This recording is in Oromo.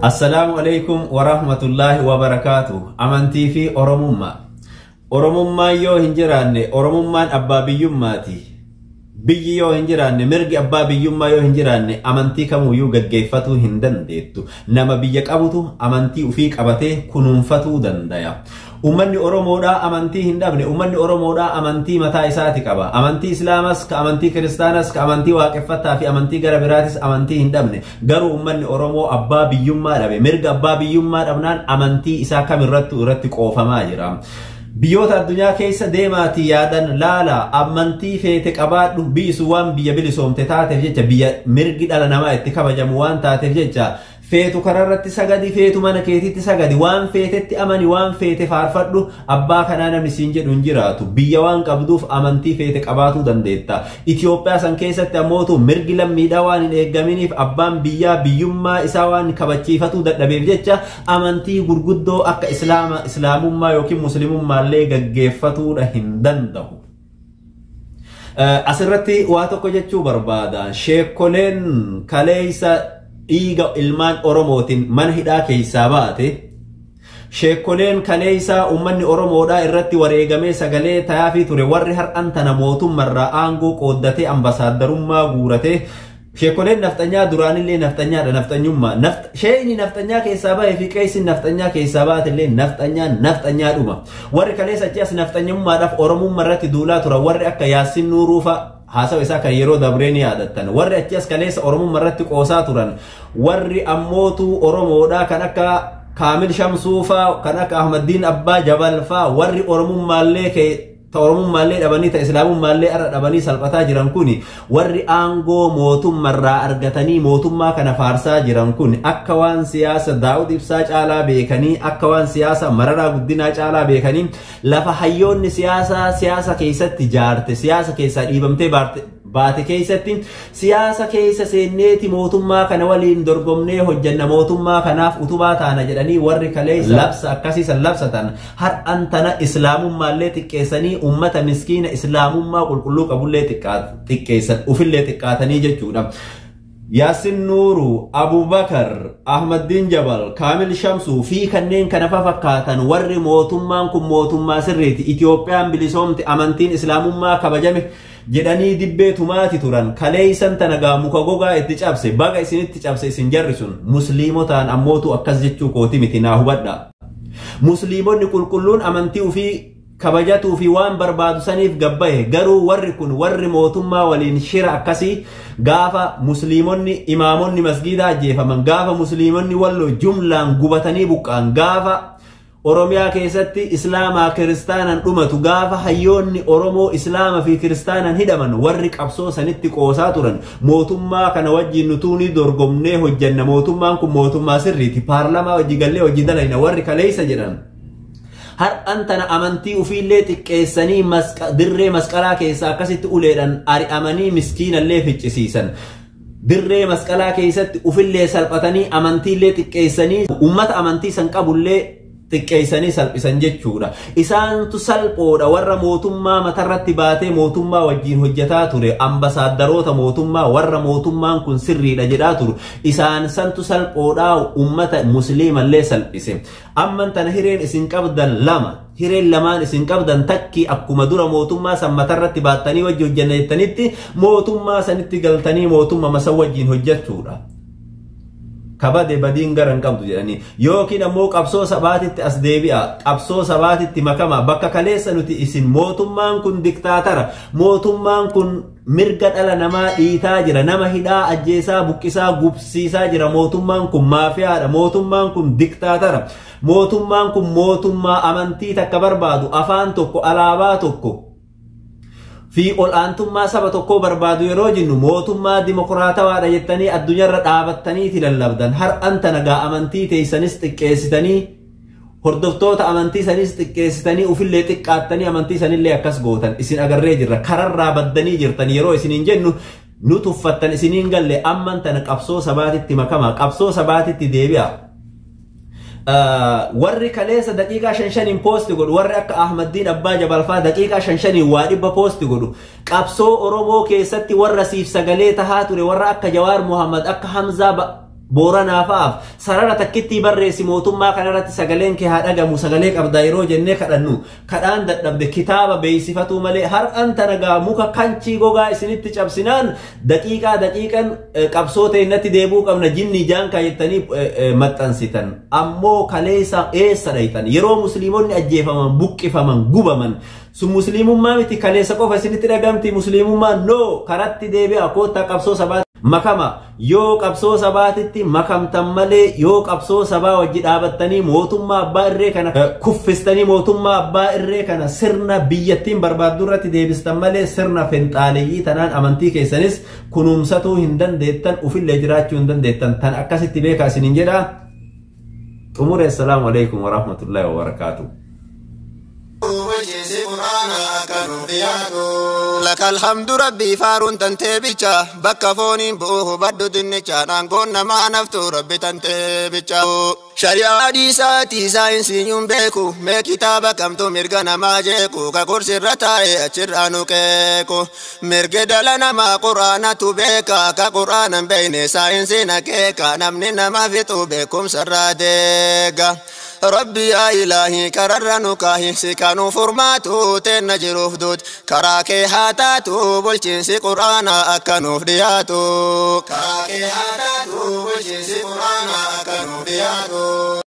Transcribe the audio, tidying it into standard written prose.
Assalaamu alaikum warahmatullaahi wabarakaatu. Amantii fi Oromummaa. Oromummaan yoo hin jiraanne, Oromummaan abbaa biyyummaati. Biyyi yoo hin jiraanne, mirgi abbaa biyyummaa yoo hin jiraanne, amantii kamuyyuu gaggeeffatuu hin dandeettu. Nama biyya qabutu amantii ofii qabatee kunuunfatuu dandaya. Uummanni Oromoodhaa amantii hin dhabne. Uummanni Oromoodhaa amantii mataa isaati qaba. Amantii Islaamas, ka amantii Kiristaanas, ka amantii Waaqeffataa fi amantii gara biraatis amantii hin dhabne. Garuu uummanni Oromoo abbaa biyyummaa dhabe. Mirga abbaa biyyummaa dhabnaan amantii isaa kamirrattuu irratti qoofamaa jira. Biyyoota addunyaa keessa deemaatii yaadan laala. Amantii feete qabaadhu, biyyi sun waan biyya bilisoomte taateef jecha, biyya mirgi dhala namaa itti kabajamu waan taateef jecha, feetu kararratti sagadi, feetu mana keetitti sagadi, waan feetetti amani, waan feete faarfadhu, abbaa kanaa namni siin jedhu hin jiraatu. Biyya waan qabduuf amantii feete qabaatuu dandeetta. Itoophiyaa san keessatti ammootu mirgi lammiidhaa waan hin eeggaminiif, abbaan biyyaa biyyummaa isaa waan kabachiifatuu dadhabeef jecha, amantii gurguddoo akka Islaama, Islaamummaa yookiin Muslimummaallee gaggeeffatuudha hin danda'u. Asirratti waa tokko jechuu barbaada. Sheekoleen kaleessa dhiiga ilmaan Oromootiin mana hidhaa keessaa baate, sheekoleen kaleessaa uummanni Oromoodhaa irratti wareegamee sagalee tayaafii ture, warri har'an tana mootummarraa aangoo qooddatee ambasaaddarummaa guuratee, sheekoleen nafxanyaa duraanillee nafxanyaadha. Nafxanyummaa sheeyni nafxanyaa keessaa bahee fi qeessiin nafxanyaa keessaa baatellee nafxanyaa nafxanyaadhuma. Warri kaleessa achi as nafxanyummaadhaaf Oromummaa irratti duulaa turan, warri akka Yaassin Nuuruufa, haasawa isaa kan yeroo dabree ni yaadattan, warri achi as kaleessa Oromummaa irratti qoosaa turan, warri ammootu Oromoodhaa kan akka Kaamil Shamsuufaa, kan akka Ahmaddiin Abbaa Jabalfaa, warri Oromummaallee ta Oromummaallee dhabanii, ta Islaamummaallee irra dhabanii salphataa jiran kuni, warri aangoo mootummarraa argatanii mootummaa kana faarsaa jiran kun, akka waan siyaasa Daawud Ibsaa caalaa beekanii, akka waan siyaasa Mararaa Guddinaa caalaa beekanii, lafa hayyoonni siyaasaa siyaasa keessatti jaarte, siyaasa keessaa dhiibamtee baate keessatti, siyaasa keessa seenneeti mootummaa kana waliin dorgomnee hojjanna, mootummaa kanaaf utubaa taana jedhanii warri kaleessa labsa akkasiisan labsatan, har'an tana Islaamummaallee xiqqeessanii, ummata miskiina Islaamummaa qulqulluu qabullee xiqqeessan, ufillee xiqqaatanii jechuudha. Yaasin Nuuru, Abubakar, Ahmaddiin Jabal, Kaamil Shamsuu fi kanneen kana fakkaatan, warri mootummaan kun mootummaa sirriiti, Itoophiyaan bilisoomte, amantiin Islaamummaa kabajame jedhanii dibbee tumaati turan, kaleeysan tana gaa muka gogaa itti cabse. Baga isinitti cabse isin jarri sun. Musliimotaan ammootu akkas jechuu kooti miti, naa hubadha. Musliimonni qulqulluun amantii ofii kabajatuu fi waan barbaadu saniif gabbahe. Garuu warri kun, warri mootummaa waliin shira akkasii, gaafa Musliimonni imaamonni masgiidaa ajjeefaman, gaafa Musliimonni Walloo jumlaan gubatanii buqqa'an, gaafa Oromiyaa keessatti Islaamaa Kiristaanan dhumatu, gaafa hayyoonni Oromoo Islaama fi Kiristaanan hidhaman, warri qabsoo sanitti qoosaa turan, mootummaa kana wajjin nutuu ni dorgomnee hojjanna, mootummaan kun mootummaa sirriiti, paarlamaa hojii gallee hojii dalayna warri kaleessa jedhan, har'an tana amantii ufiillee xiqqeessanii, dirree Masqalaa keessaa akkasitti uleedhaan ari'amanii miskiinallee ficcisiisan. Dirree Masqalaa keessatti ufillee salphatanii, amantiillee xiqqeessanii, ummata amantii san qabullee xiqqeessanii salphisan jechuudha. Isaantu salphoodha. Warra mootummaa matarratti baatee mootummaa wajjin hojjetaa ture, ambasaaddaroota mootummaa, warra mootummaan kun sirriidha jedhaa turu, isaan santu salphoodha, ummata Musliimallee salphise. Amman tana hireen isin qabdan lama. Hireen lamaan isin qabdan takki, akkuma dura mootummaa san matarratti baattanii wajji hojjanna jettanitti mootummaa sanitti galtanii mootummaa masa wajjin hojjechuudha. Kabade badiin gara hin qabdu jedhanii, yookiin ammoo qabsoo sabaatitti as deebi'a, qabsoo sabaatitti makama. Bakka kaleessa nuti isin mootummaan kun diktaatara, mootummaan kun mirga dhala namaa dhiitaa jira, nama hidhaa, ajjeesaa, buqqisaa, gubsiisaa jira, mootummaan kun maafiyaadha, mootummaan kun diktaatara, mootummaan kun mootummaa amantii takka barbaadu, afaan tokko, alaabaa tokko fi ol'aantummaa saba tokkoo barbaadu yeroo jennu, mootummaa dimokiraatawaadha jettanii addunyaarra dhaabattaniiti lallabdan, har'an tana gaa amantii teessanis xiqqeessitanii, hordoftoota amantii sanis xiqqeessitanii, ufillee xiqqaattanii, amantii sanillee akkas gootan isin agarree jirra. Kararraa baddanii jirtan yeroo isiniin jennu nu tuffattan, isiniin galle. Amman tana qabsoo sabaatitti makama, qabsoo sabaatitti deebi'a. Warri kaleessa daqiiqaa shan shaniin post godhu, warri akka Ahmaddiin Abbaa Jabalfaa daqiiqaa shan shaniin waa 100 post godhu, qabsoo Oromoo keessatti warra siif sagalee tahaa ture, warra akka Jawaar Muhammad, akka Hamzaa Booranaa fa'aaf sarara takkitti barreessi mootummaa kanarratti sagaleen kee haa dhagamu sagalee qabdaa yeroo jennee kadhannu kadhaan dadhabde kitaaba beeksifatuu malee har'an tana muka kanchii gogaa isinitti cabsinaan daqiiqaa daqiiqan qabsoo ta'e deebuu qabna jinni jaankaa jettanii maxxansitan ammoo kaleessa eessa dhaytan yeroo musliimonni ajjeefaman buqqifaman gubaman sun musliimummaa miti kaleessa qofa isinitti dhagamti musliimummaa noo karatti deebi'a koottaa qabsoo sabaa makama yoo qabsoo sabaatitti makamtan malee yoo qabsoo sabaa wajji dhaabattanii mootummaa abbaa irree kana kuffistanii mootummaa abbaa irree kana sirna biyyattiin barbaaddu irratti deebistan malee sirna fenxaaleeyyii tanaan amantii keessanis kunuunsatuu hin dandeettan ufillee jiraachuu hin dandeettan tan akkasitti beekaa isiniin jedha. Xumure assalaamu alaikum warahmatullaahi wabarakaatuh. لك الحمد ربي فارون تنتبيcha bakka fooniin bu'u hubadhu dinnicha dhaangoon namaa naftu rabbi tanteebicha shari'aa dhiisaatii saayinsiin beeku mee kitaaba kamtu mirga namaa jeeku ka kursirra taa'e achirraa nu qeeku mirgi dhala namaa quraanatu beeka ka quraanan beeyne saayinsiin akeeka namni nama fixu beekumsarraa deega. ربي يا إلهي كرر نكاهي سكانو فرماتو تنجروف دوت كراكي هاتاتو بلچنسي قرآن أكنوف دياتو كراكي هاتاتو بلچنسي قرآن أكنوف دياتو.